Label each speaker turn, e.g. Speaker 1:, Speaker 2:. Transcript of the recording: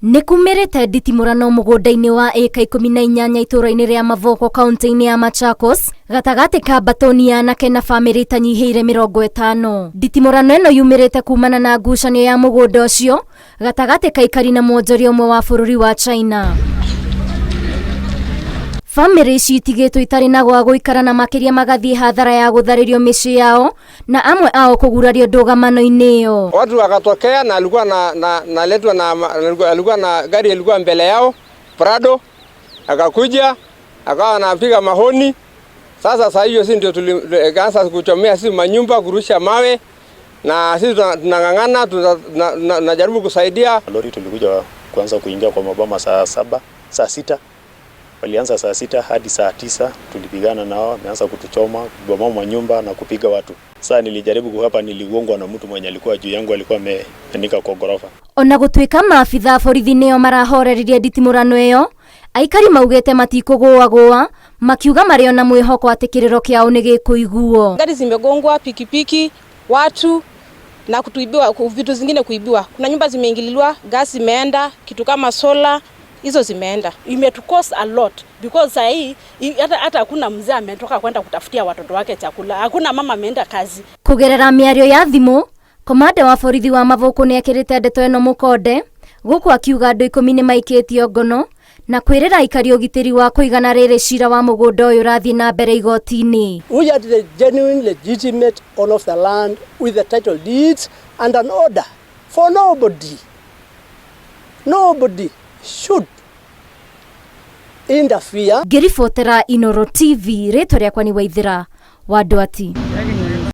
Speaker 1: Nĩ kumĩrĩte nditimũrano mũgũnda-inĩ wa ĩka 18 itũũra-inĩ rĩa Mavoko kaunti-inĩ ya Machakos gatagatĩ ka mbatoni ya anake na bamĩrĩ itanyihĩire 50. Nditimũrano ĩno yumĩrĩte kumana na ngucanio ya mũgũnda ũcio gatagatĩ ka aikari na mwonjoria ũmwe wa bũrũri wa China. Bamĩrĩ ici itigĩtwo itarĩ na gwa gũikara na makĩria magathiĩ hathara ya gũtharĩrio mĩciĩ yao na amwe ao kũgurario ndũgamano-inĩ ĩyo.
Speaker 2: Watu wakatokea na alikuwa na na naletwa na alikuwa na gari ilikuwa mbele yao Prado, akakuja akawa anapiga mahoni. Sasa saa hiyo si ndio tulianza kuchomea sisi manyumba, kurusha mawe na sisi tunang'ang'ana, tunajaribu kusaidia.
Speaker 3: Lori tulikuja kuanza kuingia kwa maboma saa 7, saa 6. Walianza saa 6 hadi saa 9, tulipigana nao, wameanza kutuchoma, kubomoa manyumba na kupiga watu. Sasa nilijaribu kuhapa, niligongwa na mtu mwenye alikuwa juu yangu, alikuwa ameanika kwa ghorofa.
Speaker 1: Ona gũtuĩka maabitha a borithi nĩo marahoreririe nditimũrano ĩyo, aikari maugĩte matikũgũagũa, makiuga marĩ ona mwĩhoko atĩ kĩrĩro kĩao nĩ gĩkũiguo.
Speaker 4: Gari zimegongwa, pikipiki, watu na kutuibiwa, vitu zingine kuibiwa. Kuna nyumba zimeingililiwa, gas zimeenda, kitu kama sola hizo zimeenda.
Speaker 5: Imetucost a lot because saa hii hata hakuna mzee ametoka kwenda kutafutia watoto wake chakula, hakuna mama ameenda kazi.
Speaker 1: Kũgerera mĩario ya thimũ, komanda wa borithi wa Mavoko nĩ ekĩrĩte ndeto ĩno mũkonde, gũkũ akiuga andũ 10 nĩ maikĩtio ngono na kwĩrĩra aikari ũgitĩri wa kũigana rĩrĩ cira wa mũgũnda ũyũ ũrathiĩ na mbere igoti-inĩ.
Speaker 6: We are the genuine legitimate owner of the land with the title deeds and an order for nobody, nobody should interfere.
Speaker 1: Ngĩribotera Inooro TV, rĩtwa rĩakwa nĩ Waithĩra wa Ndwati.